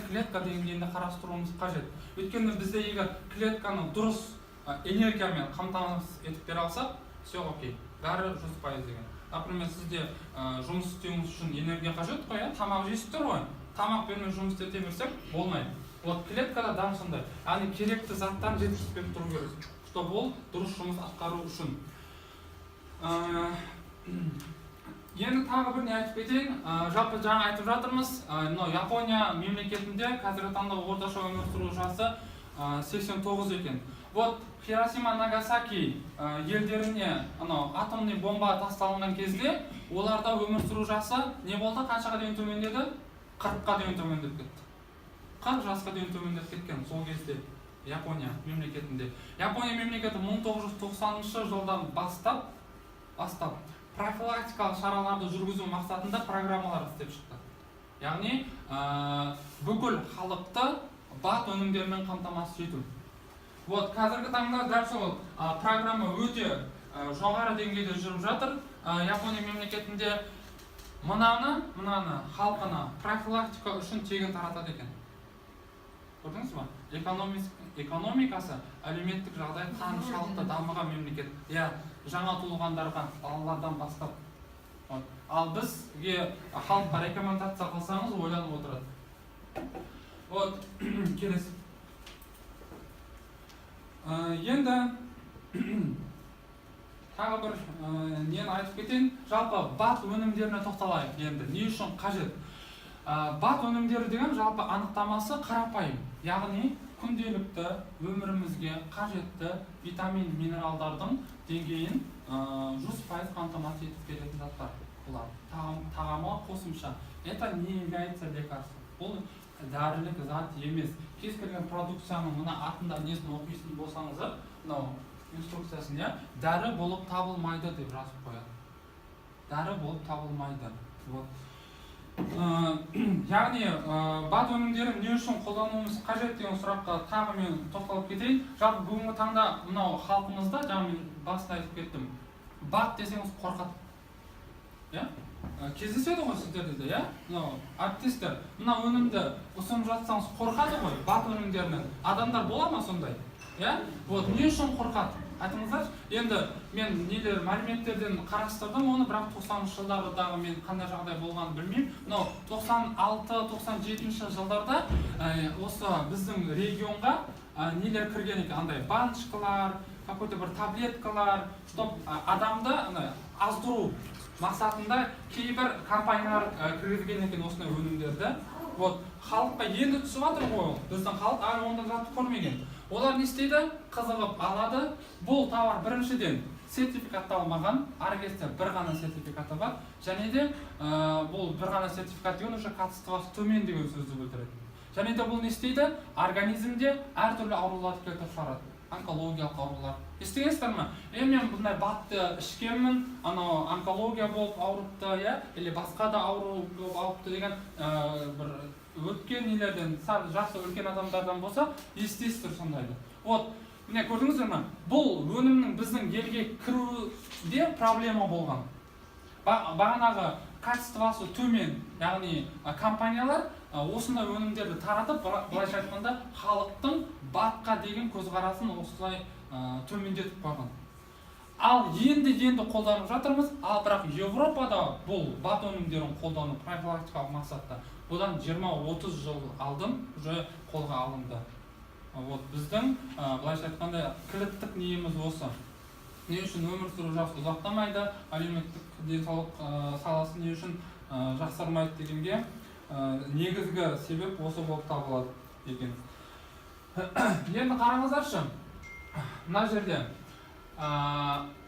Клетка деңгейінде қарастыруымыз қажет, өйткені бізде егер клетканы дұрыс энергиямен қамтамасыз етіп бере алсақ, все окей, бәрі 100% деген. Например, сізде жұмыс істеуіңіз үшін энергия қажет қой, иә? Тамақ жейсіздер ғой. Тамақ бермей жұмыс істете берсек, болмайды. Вот клеткада дәл сондай, яғни керекті заттан жеткізіп беріп тұру керек, чтобы ол дұрыс жұмыс атқару үшін. Енді тағы бір не айтып кетейін. Жалпы жаңа айтып жатырмыз, мынау Япония мемлекетінде қазіргі таңда орташа өмір сүру жасы 89 екен. Вот Хиросима, Нагасаки елдеріне анау атомный бомба тасталынған кезде оларда өмір сүру жасы не болды, қаншаға дейін төмендеді? 40-қа дейін төмендеп кетті, 40 жасқа дейін төмендеп кеткен сол кезде Япония мемлекетінде. Япония мемлекеті 1990 жылдан бастап профилактикалық шараларды жүргізу мақсатында программалар істеп шықты, яғни бүкіл халықты БАД өнімдерімен қамтамасыз ету. Вот қазіргі таңда дәл сол программа өте жоғары деңгейде жүріп жатыр. Япония мемлекетінде мынаны халқына профилактика үшін тегін таратады екен, көрдіңіз ба? Экономикасы, әлеуметтік жағдай қаншалықты дамыған мемлекет, иә? Жаңа туылғандарға, балалардан бастап. Вот. Ал бізге халыққа рекомендация қылсаңыз, ойланып отырады. Вот келесі. Енді тағы бір нені айтып кетейін. Жалпы БАД өнімдеріне тоқталайық. Енді не үшін қажет? БАД өнімдері деген жалпы анықтамасы қарапайым, яғни күнделікті өмірімізге қажетті витамин, минералдардың деңгейін 100% қамтамасыз етіп беретін заттар. Бұлар тағамға қосымша, это не является лекарством, бұл дәрілік зат емес. Кез келген продукцияның мына атында несін оқисың болсаңыздар, мынау инструкциясын, иә, дәрі болып табылмайды деп жазып қояды, дәрі болып табылмайды. Вот. Яғни БАД өнімдерін не үшін қолдануымыз қажет деген сұраққа тағы мен тоқталып кетейін. Жалпы бүгінгі таңда мынау халқымызда, жаңа мен басында айтып кеттім, БАД десеңіз, қорқады, иә? Кездеседі ғой сіздерде де, иә? Мынау әріптестер, мына өнімді ұсынып жатсаңыз, қорқады ғой БАД өнімдерінен адамдар. Бола ма сондай, иә? Вот не үшін қорқады, айтыңыздаршы. Енді мен нелер, мәліметтерден қарастырдым оны, бірақ 90-жылдардағы мен қандай жағдай болғанын білмеймін. Мынау 96-97 жылдарда осы біздің регионға нелер кірген екен, андай баночкалар, какой-то бір таблеткалар, чтоб адамды ана аздыру мақсатында кейбір компаниялар кіргізген екен осындай өнімдерді. Вот халыққа енді түсіп жатыр ғой ол. Біздің халық әлі ондай затты көрмеген. Олар не істейді? Қызығып алады. Бұл товар біріншіден сертификатталмаған, ары кетсе бір ғана сертификаты бар. Және де бұл бір ғана сертификат деген уже качествосы төмен деген сөзді білдіреді. Және де бұл не істейді? Организмде әртүрлі ауруларды келтіріп шығарады, онкологиялық аурулар. Естігенсіздер ма? Е, мен бұндай БАДты ішкенмін, анау онкология болып ауырыпты, иә, или басқа да ауру болып ауырыпты деген бір өткен нелерден, сәл жасы үлкен адамдардан болса, естисіздер сондайды. Вот міне, көрдіңіздер ме, бұл өнімнің біздің елге кіруде проблема болған. Бағанағы качествосы төмен, яғни компаниялар осындай өнімдерді таратып, былайша айтқанда, халықтың БАДқа деген көзқарасын осылай төмендетіп қойған. Ал енді енді қолданып жатырмыз. Ал бірақ Европада бұл БАД өнімдерін қолдану профилактикалық мақсатта бұдан 20-30 жыл алдын уже қолға алынды. Вот біздің былайша айтқанда, кілттік ниеміз осы: не үшін өмір сүру жасы ұзақтамайды, әлеуметтік денсаулық саласы не үшін жақсармайды дегенге негізгі себеп осы болып табылады екен. Енді қараңыздаршы, мына жерде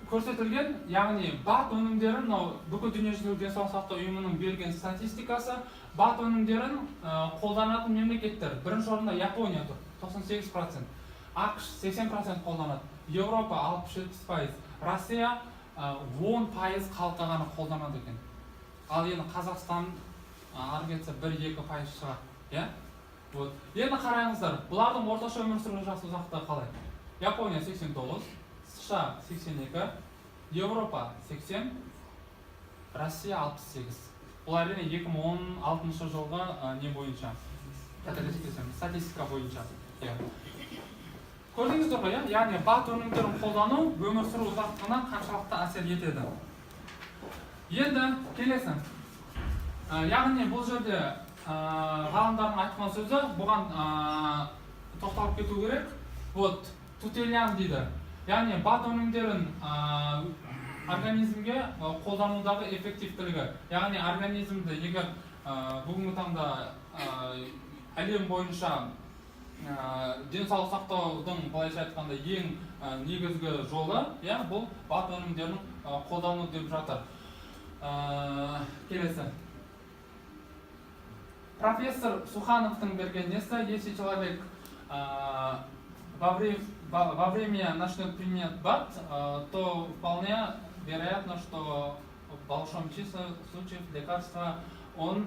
көрсетілген, яғни БАД өнімдерін, мынау Бүкіл дүниежүзілік денсаулық сақтау ұйымының берген статистикасы. БАД өнімдерін қолданатын мемлекеттер: бірінші орында Япония тұр, 98%, АҚШ 80% қолданады, Еуропа 60-70%, Россия 10% халқы ғана қолданады екен. Ал енді Қазақстан ары кетсе 1-2% шығар, иә? Вот енді қараңыздар, бұлардың орташа өмір сүру жасы ұзақтығы қалай? Япония 89, США 82, Еуропа 80, Россия 68. Бұл, әрине, 2016 жылғы не бойынша. Қателеспесем, статистика бойынша, иә. Көрдіңіздер ғой, иә? Яғни БАД өнімдерін қолдану өмір сүру ұзақтығына қаншалықты әсер етеді? Енді келесі. Яғни бұл жерде ғалымдардың айтқан сөзі, бұған тоқталып кету керек. Вот Тутельян дейді, яғни БАД өнімдерін организмге қолданудағы эффективтілігі, яғни организмді егер бүгінгі таңда әлем бойынша денсаулық сақтаудың, былайша айтқанда, ең негізгі жолы, иә, бұл БАД өнімдерін қолдану деп жатыр. Келесі профессор Сухановтың берген несі: если человек во время начнет применять БАД, то вполне вероятно, что в большом числе случаев лекарства он,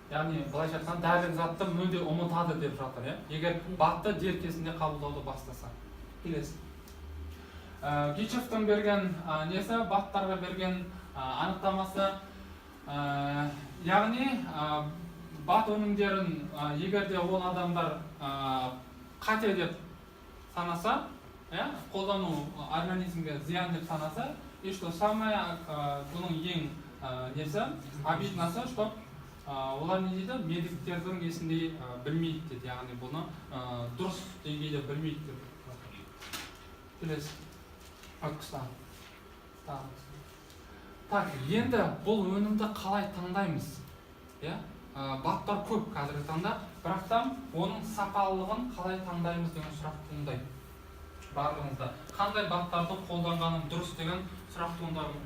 яғни былайша айтқанда, дәрілік затты мүлде ұмытады деп жатыр, иә, егер БАДты дер кезінде қабылдауды бастаса. Келесі Гичевтің берген несі, БАДтарға берген анықтамасы, яғни БАД өнімдерін егер де ол адамдар қате деп санаса, иә, қолдану организмге зиян деп санаса, и что самое бұның ең несі, обидносы, что олар не дейді, медиктердің несіндей білмейді дейді, яғни бұны дұрыс деңгейде білмейді деп. Келесі өткіз тағы. Так, енді бұл өнімді қалай таңдаймыз, иә? БАДтар көп қазіргі таңда, бірақ та оның сапалылығын қалай таңдаймыз деген сұрақ туындайды барлығыңызда. Қандай БАДтарды қолданғаным дұрыс деген сұрақ туындайды.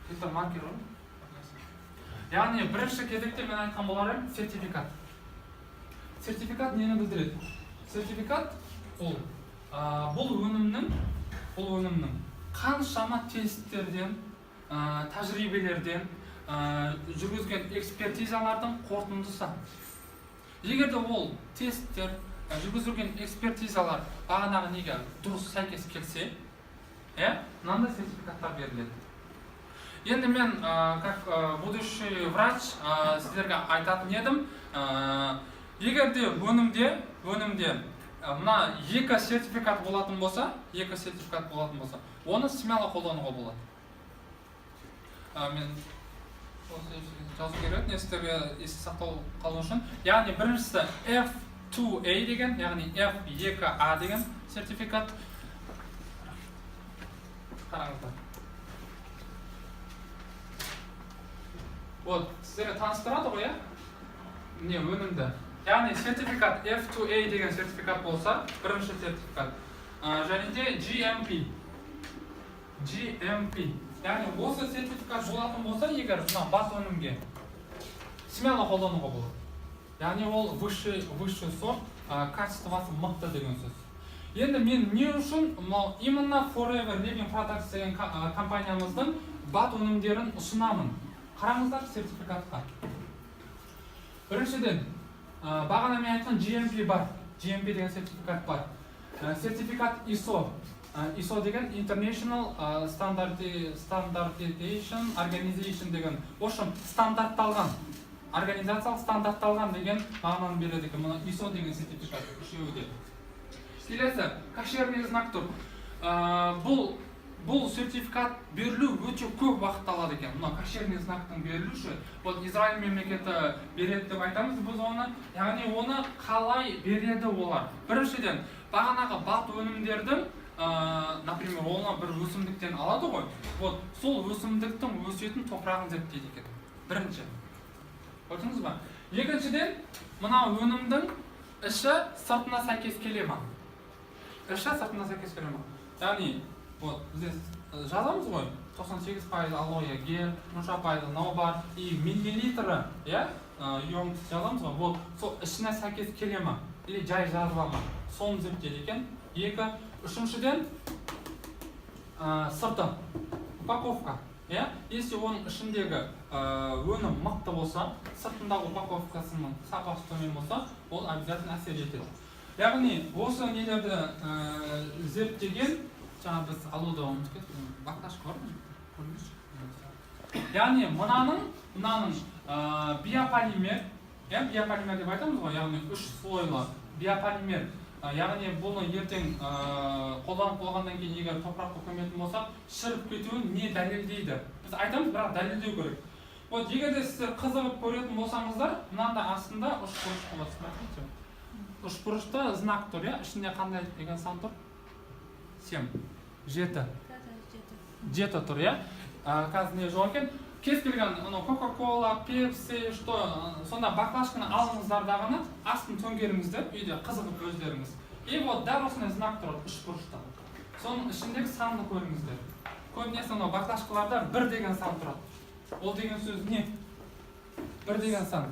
Фильтр, маркер бар ма? Яғни бірінші кезекте мен айтқан болар едім: сертификат. Сертификат нені білдіреді? Сертификат ол бұл өнімнің қаншама тесттерден, тәжірибелерден, жүргізген экспертизалардың қорытындысы. Егер де ол тесттер, жүргізілген экспертизалар бағанағы неге дұрыс сәйкес келсе, иә, мынандай сертификаттар беріледі. Енді мен как будущий врач сіздерге айтатын едім, егер де өнімде мына екі сертификат болатын болса, екі сертификат болатын болса, оны смело қолдануға болады. Мен осы жазу керек еді, не сіздерге есте сақтау қалу үшін. Яғни біріншісі F2A деген, яғни F2A деген сертификат. Қараңыздар, вот сіздерге таныстырады ғой, иә, міне, өнімді. Яғни сертификат F2A деген сертификат болса, бірінші сертификат. Және де GMP, GMP, яғни осы сертификат болатын болса егер мына БАД өнімге, смело қолдануға болады. Яғни ол высший сорт, качествосы мықты деген сөз. Енді мен не үшін мынау именно Forever Living Products деген компаниямыздың БАД өнімдерін ұсынамын? Қараңыздар сертификатқа. Біріншіден, бағана мен айтқан GMP бар, GMP деген сертификат бар. Сертификат ISO. ISO деген International Standardization Organization деген, в общем, стандартталған организациялық, стандартталған деген мағынаны береді екен мына ISO деген сертификат, үшеуі де. Келесі кошерный знак тұр. Бұл сертификат берілу өте көп уақыт алады екен. Мына кошерный знактың берілуші, вот Израиль мемлекеті береді деп айтамыз біз оны. Яғни оны қалай береді олар? Біріншіден, бағанағы БАД өнімдердің, например, оны бір өсімдіктен алады ғой, вот сол өсімдіктің өсетін топырағын зерттейді екен бірінші, көрдіңіз ба? Екіншіден, мына өнімдің іші сыртына сәйкес келе ма, іші сыртына сәйкес келе ма? Яғни вот бізде жазамыз ғой, 98% алоэ гель, мұнша пайызы мынау бар и миллилитрі, иә, емкость жазамыз ғой. Вот сол ішіне сәйкес келе ма или жай жазыла ма, соны зерттейді екен, екі. Үшіншіден, сырты, упаковка, иә. Если оның ішіндегі өнім мықты болса, сыртындағы упаковкасының сапасы төмен болса, ол обязательно әсер етеді. Яғни осы нелерді зерттеген. Жаңа біз алуды ұмытып кеттік, баклажка бар ма, көріңізші. Яғни мынаның биополимер. Иә, биополимер деп айтамыз ғой, яғни үш слойлы биополимер. Яғни бұны ертең қолданып болғаннан кейін, егер топыраққа көметін болсақ, шіріп кетуін не дәлелдейді? Біз айтамыз, бірақ дәлелдеу керек. Вот егер де сіздер қызығып көретін болсаңыздар, мынанда астында үшбұрыш болады. Смотрите, үшбұрышта знак тұр, иә. Ішінде қандай деген сан тұр? Семь, жеті. Жеті тұр, иә. Қазір не жоқ екен. Кез келген анау кока кола пепси, что, сонда баклажканы алыңыздар дағыны, астын төңкеріңіздер үйде қызығып өздеріңіз. И вот дәл осындай знак тұрады үшбұрышта. Соның ішіндегі санды көріңіздер. Көбінесе анау баклажкаларда бір деген сан тұрады. Ол деген сөз не, бір деген сан?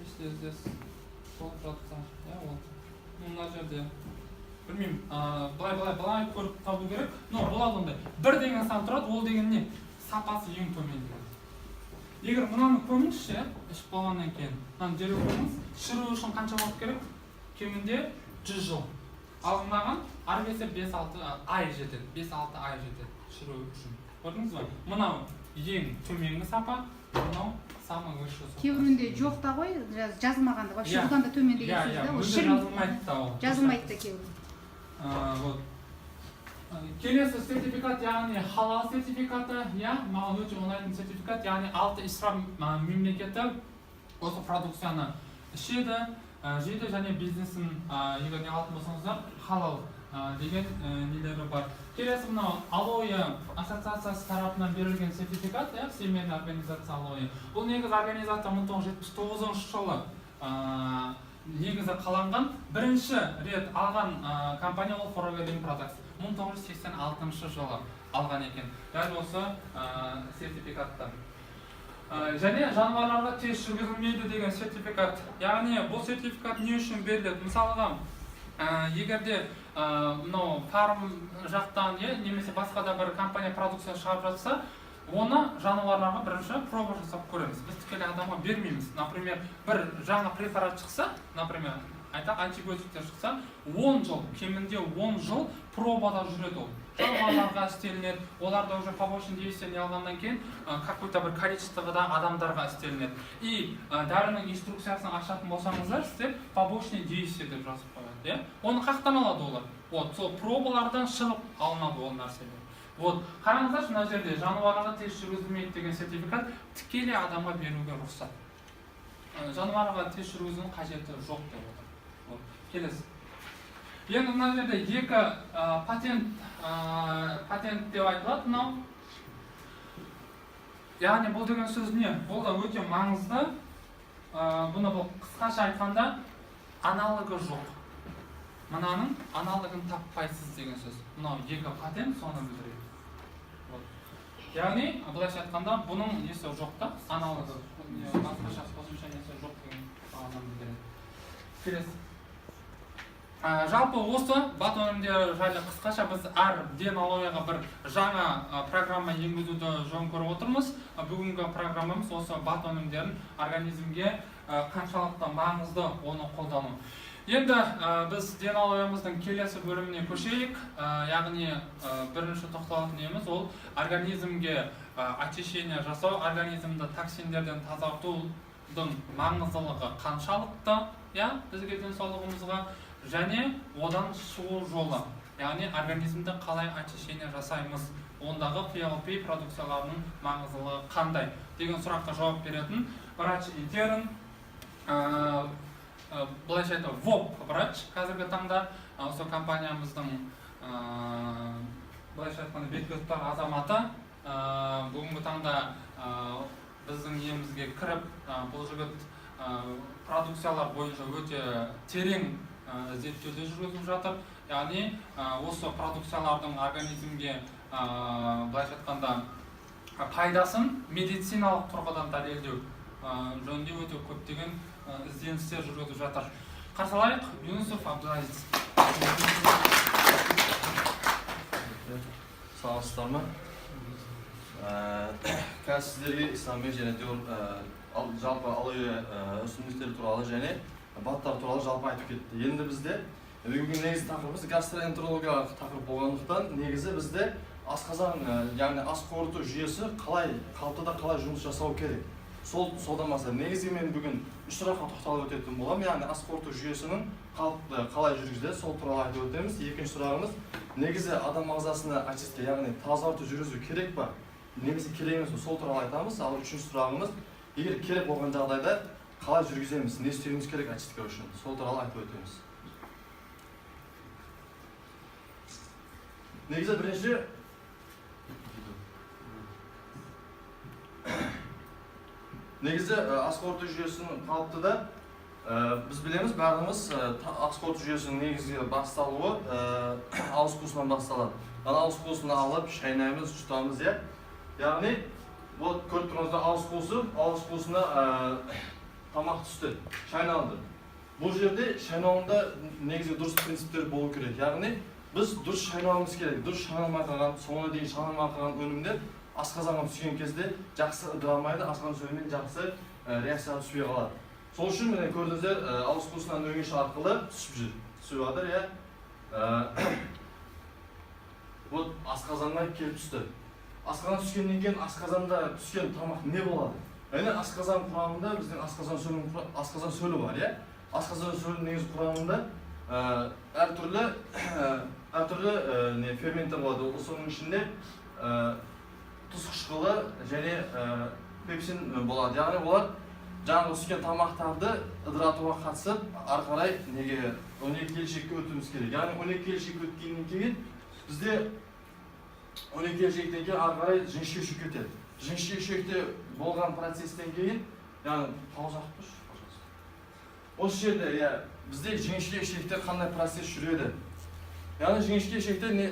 Если здесь толып жатса, иә, ол, ну, мына жерде білмеймін, былай, былай, былай көріп табу керек. Но болады, ондай бір деген сан тұрады. Ол деген не? Сапасы ең төмен деген. Егер мынаны көміңізші, иә, ішіп болғаннан кейін мынаны дереу көміңіз. Шіру үшін қанша уақыт керек? Кемінде 100 жыл. Ал мынаған ары кетсе 5-6 ай жетеді, 5-6 ай жетеді шіру үшін. Көрдіңіз ба? Мынау ең төменгі сапа, мынау самый высший сапа. Кейбіреуінде жоқ та ғой, жазылмаған да вообще. Иә. Бұдан да төмен деген Иә. сөз Иә. да ол. Мүлде жазылмайды да ол. Жазылмайды да кейбіреу. Вот. Келесі сертификат, яғни халал сертификаты, иә, маған өте ұнайтын сертификат. Яғни алты ислам мемлекеті осы продукцияны ішеді, жейді және бизнесін, егер не алатын болсаңыздар, халал деген нелері бар. Келесі мынау Алоэ ассоциациясы тарапынан берілген сертификат, иә, Всемирная организация алоэ. Бұл негізі организация 1979 жылы негізі қаланған. Бірінші рет алған компания ол Forever Living Products, 1986 жылы алған екен дәл осы сертификатты. Және жануарларға тест жүргізілмейді деген сертификат. Яғни бұл сертификат не үшін беріледі? Мысалға, егер де мынау фарм жақтан, иә, немесе басқа да бір компания продукция шығарып жатса, оны жануарларға бірінші проба жасап көреміз. Біз тікелей адамға бермейміз. Например, бір жаңа препарат шықса, например, айтайық, антибиотиктер шықса, 10 жыл, кемінде 10 жыл пробада жүреді. Ол жануарларға істелінеді, оларда уже побочный действие не алғаннан кейін какой-то бір количествода адамдарға істелінеді. И дәрінің инструкциясын ашатын болсаңыздар, сіздер побочный действие деп жазып қояды, иә. Оны қаяқтан алады олар? Вот сол пробалардан шығып алынады ол нәрселер. Вот қараңыздаршы, мына жерде жануарларға тест жүргізілмейді деген сертификат тікелей адамға беруге рұқсат. Жануарға тест жүргізудің қажеті жоқ деп отыр. Вот. Келесі. Енді мына жерде екі патент, патент деп айтылады мынау. Яғни бұл деген сөз не? Бұл да өте маңызды. Бұны бұл қысқаша айтқанда, аналогы жоқ, мынаның аналогын таппайсыз деген сөз. Мынау екі патент соны білдіреді. Вот. Яғни былайша айтқанда, бұның несі жоқ та, аналогы, басқаша қосымша несі жоқ деген мағынаны білдіреді. Келесі. Жалпы осы БАД өнімдері жайлы қысқаша. Біз әр Ден Алоэға бір жаңа программа енгізуді жөн көріп отырмыз. Бүгінгі программамыз осы БАД өнімдерін организмге қаншалықты маңызды оны қолдану. Енді біз Ден Алоэмыздың келесі бөліміне көшейік. Яғни бірінші тоқталатын неміз ол организмге очищение жасау, организмді токсиндерден тазартудың маңыздылығы қаншалықты, иә, бізге, денсаулығымызға, және одан шығу жолы, яғни организмді қалай очищение жасаймыз, ондағы PLP продукцияларының маңыздылығы қандай деген сұраққа жауап беретін врач интерн, былайша айтқанда, ВОП врач, қазіргі таңда осы компаниямыздың, былайша айтқанда, бетке ұстар азаматы. Бүгінгі таңда біздің елімізге кіріп, бұл жігіт продукциялар бойынша өте терең зерттеулер жүргізіп жатыр. Яғни осы продукциялардың организмге, былайша айтқанда, пайдасын медициналық тұрғыдан дәлелдеу жөнінде өте көптеген ізденістер жүргізіп жатыр. Қарсы алайық, Юнусов Абдулазиз. Саламатсыздар ма? Қазір сіздерге Исламбек және де ол, жалпы алоэ өсімдіктері туралы және БАДтар туралы жалпы айтып кетті. Енді бізде бүгінгі негізгі тақырыбымыз гастроэнтерологиялық тақырып болғандықтан, негізі бізде асқазан, яғни ас қорыту жүйесі қалай қалыпты да қалай жұмыс жасау керек. Сол содан бастап негізгі мен бүгін үш сұраққа тоқталып өтетін боламын. Яғни ас қорыту жүйесінің қалыпты қалай жүргізіледі, сол туралы айтып өтеміз. Екінші сұрағымыз: негізі адам ағзасына очистка, яғни тазарту жүргізу керек па немесе керек емес пе, сол туралы айтамыз. Ал үшінші сұрағымыз: егер керек болған жағдайда қалай жүргіземіз, не істеуіміз керек очистка үшін, сол туралы айтып өтеміз. Негізі бірінші, негізі ас қорыту жүйесінің қалыпты да біз білеміз барлығымыз, ас қорыту жүйесінің негізгі басталуы ауыз қуысынан басталады. Ана ауыз қуысын алып шайнаймыз, жұтамыз, иә. Яғни вот көріп тұрғаныңыздай, ауыз қуысы, ауыз қуысына тамақ түсті, шайналды. Бұл жерде шайнауында негізгі дұрыс принциптер болу керек. Яғни біз дұрыс шайнауымыз керек. Дұрыс шайналмай қалған, соңына дейін шайналмай қалған өнімдер асқазанға түскен кезде жақсы ыдырамайды, асқазан сөлімен жақсы реакцияға түспей қалады. Сол үшін міне көрдіңіздер, ауыз қуысынан өңеш арқылы түсіп жүр, түсіп жатыр, иә. Вот асқазанға келіп түсті. Асқазан түскеннен кейін асқазанда түскен тамақ не болады? Яғни асқазан құрамында біздің асқазан сөлінің асқазан сөлі бар, иә. Асқазан сөлінің негізгі құрамында әртүрлі не ферменттер болады. Ол соның ішінде тұз қышқылы және пепсин болады. Яғни олар жаңағы түскен тамақтарды ыдыратуға қатысып, ары қарай неге 12 ішекке өтуіміз керек. Яғни 12 ішекке өткеннен кейін бізде 12 ішектен кейін ары қарай жіңішке ішек кетеді. Жіңішке ішекте болған процесстен кейін, яғни пауза қылып тұршы, пожалуйста. Осы жерде, иә, бізде жіңішке ішекте қандай процесс жүреді? Яғни жіңішке ішекте не,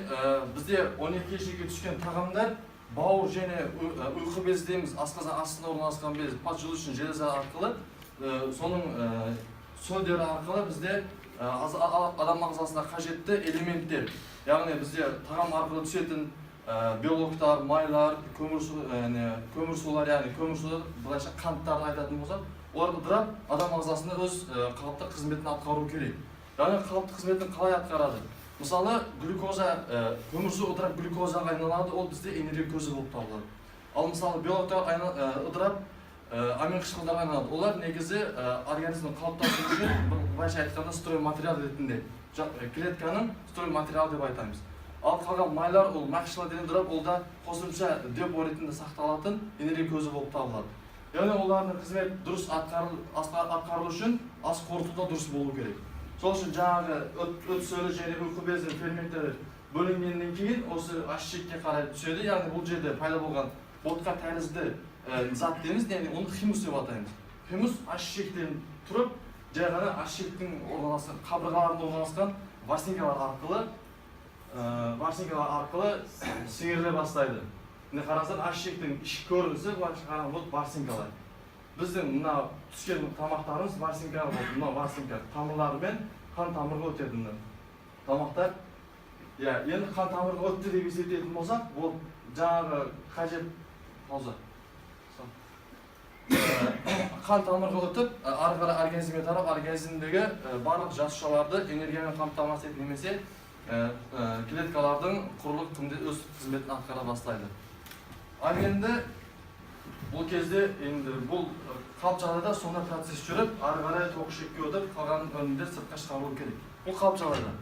бізде 12 ішекке түскен тағамдар бауыр және ұйқы безі дейміз, асқазан астында орналасқан без, поджелудочный железа арқылы, соның сөлдері арқылы бізде адам ағзасына қажетті элементтер, яғни бізде тағам арқылы түсетін белоктар, майлар, көмірсу, не, көмірсулар, яғни көмірсулар, былайша қанттарды айтатын болсақ, олар ыдырап адам ағзасында өз қалыпты қызметін атқару керек. Яғни қалыпты қызметін қалай атқарады? Мысалы, глюкоза, көмірсу ыдырап глюкозаға айналады, ол бізде энергия көзі болып табылады. Ал мысалы белоктар ыдырап амин қышқылдарға айналады. Олар негізі организмнің қалыптасуы үшін, былайша айтқанда, стройматериал ретінде, клетканың стройматериалы деп айтамыз. Ал қалған майлар ол май қышқылдар ыдырап, ол да қосымша депо ретінде сақталатын энергия көзі болып табылады. Яғни олардың қызмет дұрыс атқарылу үшін ас қорыту да дұрыс болу керек. Сол үшін жаңағы өт сөлі және ұйқы безінің ферменттері бөлінгеннен кейін осы аш ішекке қарай түседі. Яғни бұл жерде пайда болған ботқа тәрізді зат дейміз, яғни оны химус деп атаймыз. Химус аш ішектен тұрып, жай ғана аш ішектің орналасқан қабырғаларында орналасқан ворсинкалар арқылы сіңіріле бастайды. Міне қарасаң, аш ішектің ішкі көрінісі былайша қарағанда вот ворсинкалар. Біздің мына түскен тамақтарымыз ворсинка болды. Мына ворсинка тамырларымен қан тамырға өтеді мына тамақтар. Иә, енді қан тамырға өтті деп есептейтін болсақ, ол жаңағы қажет пауза. Қан тамырға өтіп, ары қарай организмге тарап, организмдегі барлық жасушаларды энергиямен қамтамасыз етіп немесе клеткалардың құрылық өз қызметін атқара бастайды. Ал енді бұл кезде енді бұл қалыпты жағдайда сондай процесс жүріп, ары қарай тоқ ішекке өтіп, қалған өнімдер сыртқа шығарылу керек. Бұл қалыпты жағдайда.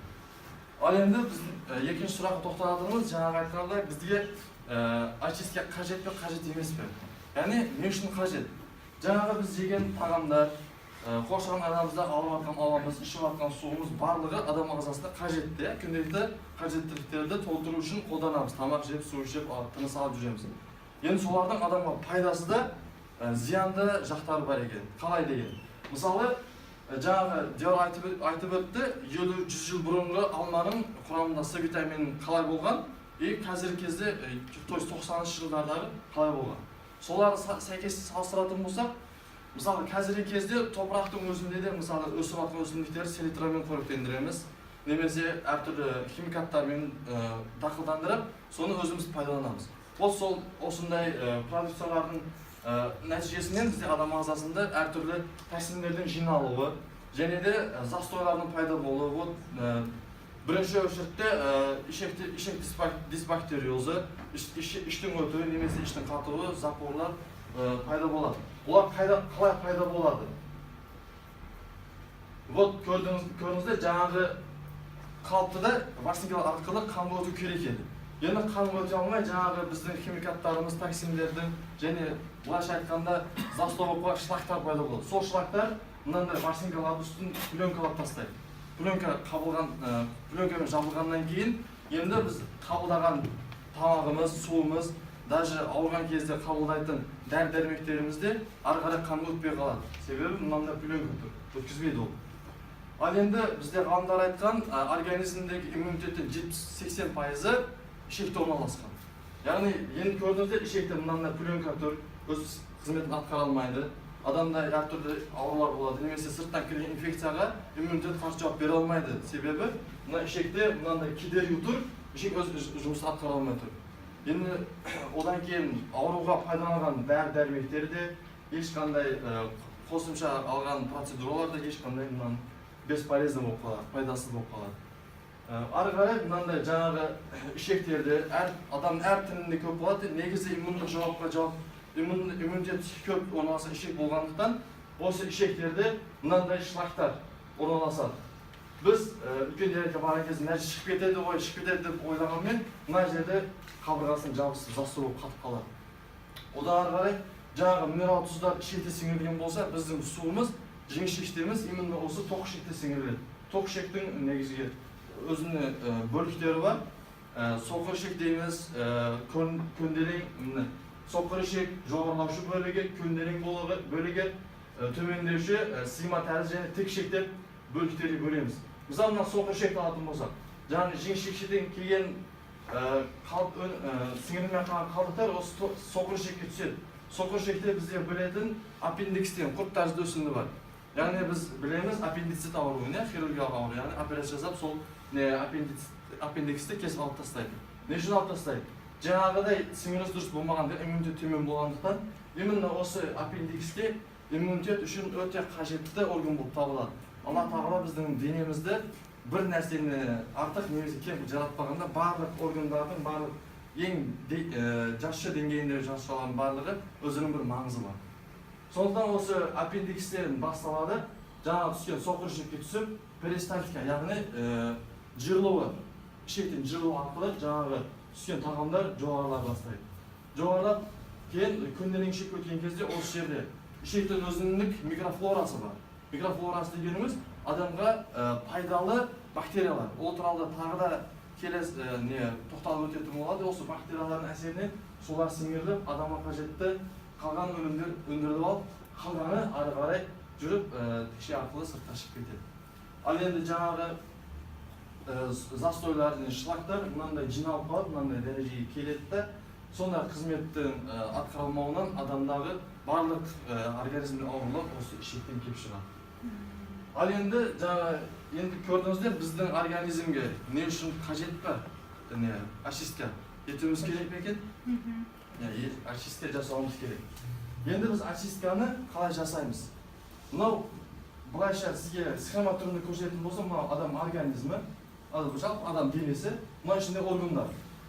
Ал енді біз екінші сұраққа тоқталатынымыз, жаңағы айтқандай, бізге очистка қажет пе, қажет емес пе? Яғни не үшін қажет? Жаңағы біз жеген тағамдар, қоршаған айналамызда алып жатқан ауамыз, ішіп жатқан суымыз барлығы адам ағзасына қажетті, иә, күнделікті қажеттіліктерді толтыру үшін қолданамыз. Тамақ жеп, су ішіп, тыныс алып жүреміз. Енді солардың адамға пайдасы да, зиянды жақтары бар екен. Қалай деген? Мысалы, жаңағы Диар айтып өтті, 50-100 жыл бұрынғы алманың құрамында С витамині қалай болған, и қазіргі кезде, то есть 90-шы жылдардағы қалай болған. Соларды сәйкес салыстыратын болсақ, мысалы, қазіргі кезде топырақтың өзінде де, мысалы, өсіп жатқан өсімдіктерді селитрамен қоректендіреміз немесе әртүрлі химикаттармен дақылдандырып, соны өзіміз пайдаланамыз. Ол сол осындай продукциялардың нәтижесінен бізде адам ағзасында әртүрлі токсиндердің жиналуы және де застойлардың пайда болуы. Вот бірінші очередте ішек дисбактериозы, іштің өтуі немесе іштің қатуы, запорлар. пайда болады. Олар қайда, қалай пайда болады? Вот көрдіңіздер, жаңағы қалыптыда ворсинкалар арқылы қанға өту керек еді. Енді қанға өте алмай, жаңағы біздің химикаттарымыз, токсиндердің және былайша айтқанда застой болып қалған шлактар пайда болады. Сол шлактар мынандай ворсинкалардың үстін пленкалап тастайды. Пленка қабылған, пленкамен жабылғаннан кейін енді біз қабылдаған тамағымыз, суымыз, даже ауырған кезде қабылдайтын дәрі дәрмектеріміз де ары қарай қанға өтпей қалады. Себебі мынандай пленка тұр, өткізбейді ол. Ал енді бізде ғалымдар айтқан, организмдегі иммунитеттің 70-80% ішекте орналасқан. Яғни енді көрдіңіздер, ішекте мынандай пленка тұр, өз қызметін атқара алмайды. Адамда әртүрлі аурулар болады немесе сырттан кірген инфекцияға иммунитет қарсы жауап бере алмайды. Себебі мына ішекте мынандай кедергі тұр, ішек өз жұмысын атқара алмай тұр. Енді одан кейін ауруға пайдаланған дәрі дәрмектер де, ешқандай қосымша алған процедуралар да ешқандай мынаны бесполезный болып қалады, пайдасыз болып қалады. Ары қарай мынандай жаңағы ішектерде әр адамның әр тінінде көп болады. Негізі иммундық жауапқа жауап иммунитет көп орналасқан ішек болғандықтан, осы ішектерде мынандай шлактар орналасады. Біз үлкен дәретке барған кезде мына жер шығып кетеді ғой, шығып кетеді деп ойлағанмен, мына жерде қабырғасының жабысып, застой болып қатып қалады. Одан ары қарай жаңағы минерал тұздар ішекте сіңірілген болса, біздің суымыз, жіңішектеріміз именно осы тоқ ішекте сіңіріледі. Тоқ ішектің негізгі өзінің бөліктері бар. Соқыр ішек дейміз, көнделең, міне, соқыр ішек жоғарылаушы бөлігі, көнделең бөлігі, төмендеуші, сыйма тәрізді және тік ішек деп бөліктерге бөлеміз. Мысалы, мына соқыр ішекті алатын болсақ, жаңағы жіңішекшеден келген сіңірілмей қалған қалдықтар осы соқыр ішекке түседі. Соқыр ішекте бізде білетін аппендикс деген құрт тәрізді өсінді бар. Яғни біз білеміз аппендицит ауруын, иә, хирургиялық ауру, яғни операция жасап, сол не аппендиксті кесіп алып тастайды. Не үшін алып тастайды? Жаңағыдай сіңірісі дұрыс болмағандықтан, иммунитет төмен болғандықтан. Именно осы аппендикске иммунитет үшін өте қажетті орган болып табылады. Алла Тағала біздің денемізді бір нәрсені артық немесе кем жаратпағанда, барлық органдардың, барлық ең жасуша деңгейіндегі жасушалардың барлығы өзінің бір маңызы бар. Сондықтан осы аппендикстен басталады, жаңағы түскен соқыр ішекке түсіп, перистальтика, яғни жиырылуы, ішектен жиырылу арқылы жаңағы түскен тағамдар жоғарылай бастайды. Жоғарылап, кейін көнделең ішекке өткен кезде осы жерде ішектің өзіндік микрофлорасы бар. Микрофлорасы дегеніміз адамға пайдалы бактериялар. Ол туралы тағы да келесі не тоқталып өтетін болады. Осы бактериялардың әсерінен солар сіңіріліп, адамға қажетті қалған өнімдер өндіріліп алып, қалғаны ары қарай жүріп, тікше арқылы сыртқа шығып кетеді. Ал енді жаңағы застойлар және шлактар мынандай жиналып қалады, мынандай дәрежеге келеді да, сондай қызметтің атқарылмауынан адамдағы барлық организмде аурулар осы ішектен келіп шығады. Ал енді жаңа енді көрдіңіздер, біздің организмге не үшін қажет па, не очистка етуіміз керек пе екен? Иә, очистка жасауымыз керек. Енді біз очистканы қалай жасаймыз? Мынау былайша сізге схема түрінде көрсететін болсам, мынау адам организмі, ал жалпы адам денесі, мына ішінде органдар.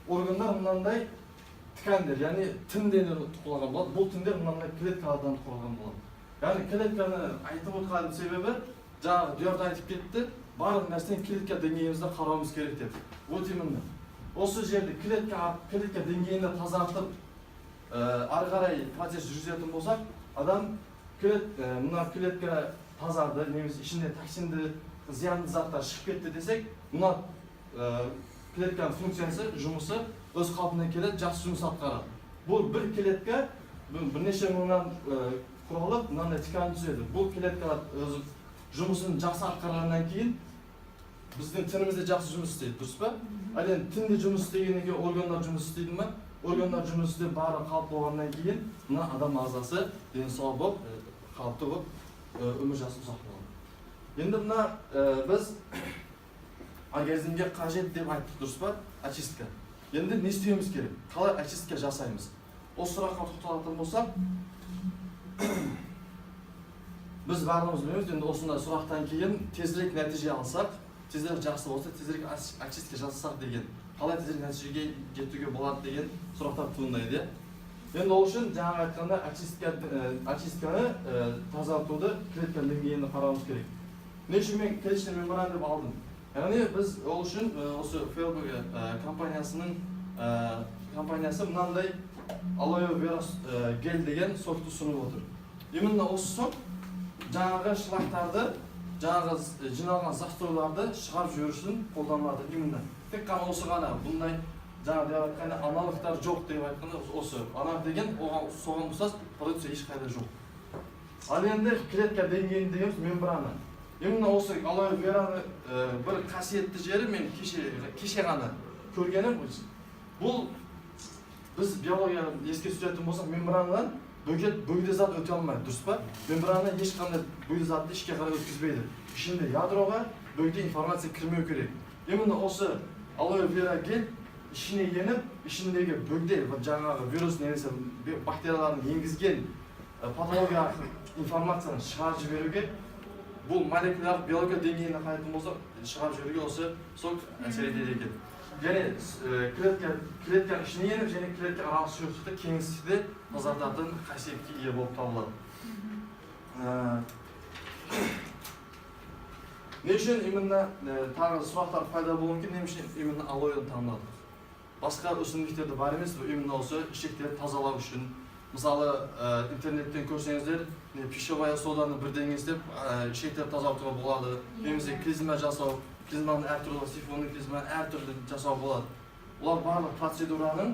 Органдар мынандай тканьдер, яғни тіндерден құралған болады. Бұл тіндер мынандай клеткалардан құралған болады. Яғни клетканы айтып отырған себебі, жаңағы Диорда айтып кетті, барлық нәрсені клетка деңгейімізде қарауымыз керек деп. Вот именно осы жерде клетка деңгейінде тазартып, ары қарай процесс жүргізетін болсақ, адам мына клетка тазарды немесе ішінде токсинді, зиянды заттар шығып кетті десек, мына клетканың функциясы, жұмысы өз қалпына келеді, жақсы жұмыс атқарады. Бұл бір клетка бұл бірнеше мыңнан құралып, мынандай ткань түзеді. Бұл клеткалар өзі жұмысын жақсы атқарғаннан кейін біздің тініміз де жақсы жұмыс істейді, дұрыс па? Ал енді тін де жұмыс істегеннен кейін органдар жұмыс істейді ма? Органдар жұмыс істеп, барлығы қалыпты болғаннан кейін мына адам ағзасы дені сау болып, қалыпты болып, өмір жасы ұзақ болады. Енді мына біз организмге қажет деп айттық, дұрыс па, очистка? Енді не істеуіміз керек, қалай очистка жасаймыз? Осы сұраққа тоқталатын болсақ, біз барлығымыз білеміз, енді осындай сұрақтан кейін тезірек нәтиже алсақ, тезірек жақсы болса, тезірек очистка жасасақ деген, қалай тезірек нәтижеге жетуге болады деген сұрақтар туындайды, иә. Енді ол үшін жаңағы айтқанда очистканы тазартуды клетка деңгейінде қарауымыз керек. Не үшін мен клеточный мембрана деп алдым? Яғни біз ол үшін осы Фелберг компаниясы мынандай алоэ вера гель деген сокты ұсынып отыр. Именно осы сок жаңағы шлактарды, жаңағы жиналған застойларды шығарып жіберу үшін қолданылады. Именно тек қана осы ғана, бұндай жаңа деп айтқанда аналогтар жоқ деп айтқанда, осы аналог деген оған, соған ұқсас продукция ешқайда жоқ. Ал енді клетка деңгейінде дегеніміз мембрана. Именно осы алоэ вераны бір қасиетті жері, мен кеше ғана көргенім, бұл біз биологияны еске түсіретін болсақ, мембранадан бөгде зат өте алмайды, дұрыс па? Мембрана ешқандай бөгде затты ішке қарай өткізбейді. Ішінде ядроға бөгде информация кірмеу керек. Именно осы алоэ вера гель ішіне еніп, ішіндегі бөгде жаңағы вирус немесе бактериялардың енгізген патологиялық информацияны шығарып жіберуге, бұл молекулярлық биология деңгейіне қарайтын болсақ, шығарып жіберуге осы сок әсер етеді екен. Және клетканың ішіне еніп, және клетка аралық сұйықтықты, кеңістікті тазартатын қасиетке ие болып табылады. Не үшін именно, тағы сұрақтар пайда болуы мүмкін, не үшін именно алоэны таңдадық? Басқа өсімдіктер де бар емес пе? Именно осы ішектерді тазалау үшін. Мысалы, интернеттен көрсеңіздер, не, пищевая соданы бірдеңе істеп, ішектерді тазартуға болады. Немесе клизма жасау, клизманың әртүрлі, сифонный клизманы әртүрлі жасау болады. Олар барлық процедураның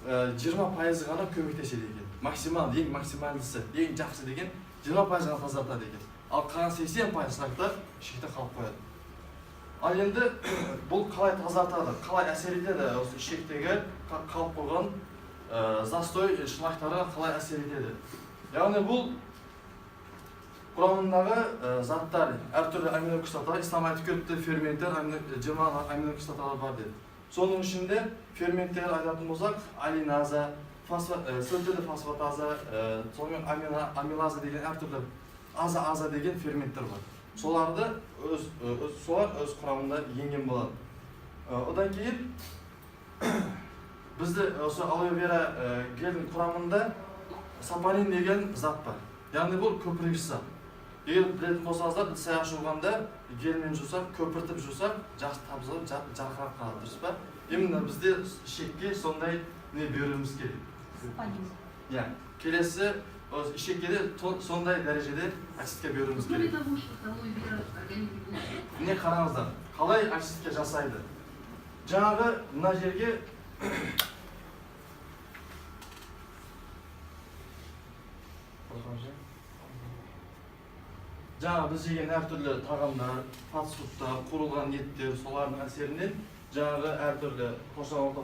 20%-ы ғана көмектеседі екен. Максимал, ең максималдысы, ең жақсы деген 20% ғана тазартады екен. Ал қалған 80% шлактар ішекте қалып қояды. Ал енді бұл қалай тазартады, қалай әсер етеді, осы ішектегі қалып қойған застой шлактарға қалай әсер етеді? Яғни бұл құрамындағы заттар, әртүрлі аминокислоталар, Ислам айтып кетті, ферменттер, 20 аминокислоталар бар деді. Соның ішінде ферменттер айтатын болсақ, аллиназа, сілтілі фосфатаза, сонымен амилаза деген әртүрлі аза-аза деген ферменттер бар. Соларды солар өз құрамында енген болады. Одан кейін бізде осы алоэ вера гельдің құрамында сапонин деген зат бар. Яғни бұл көпіргіш зат. Егер білетін болсаңыздар, ыдыс аяқ жуғанда гельмен жусақ, көпіртіп жусақ, жақсы табызылып, жарқырап қалады, дұрыс па? Именно бізде ішекке сондай не беруіміз керек. Сапонин. Иә, келесі осы ішекке де сондай дәрежеде очистка беруіміз Кроме керек. того, что алоэ вера в организме улучшает, Міне қараңыздар, қалай очистка жасайды. Жаңағы мына жерге жаңа біз жеген әртүрлі тағамдар, фастфудтар, қуырылған еттер, солардың әсерінен жаңағы әртүрлі қоршаған орта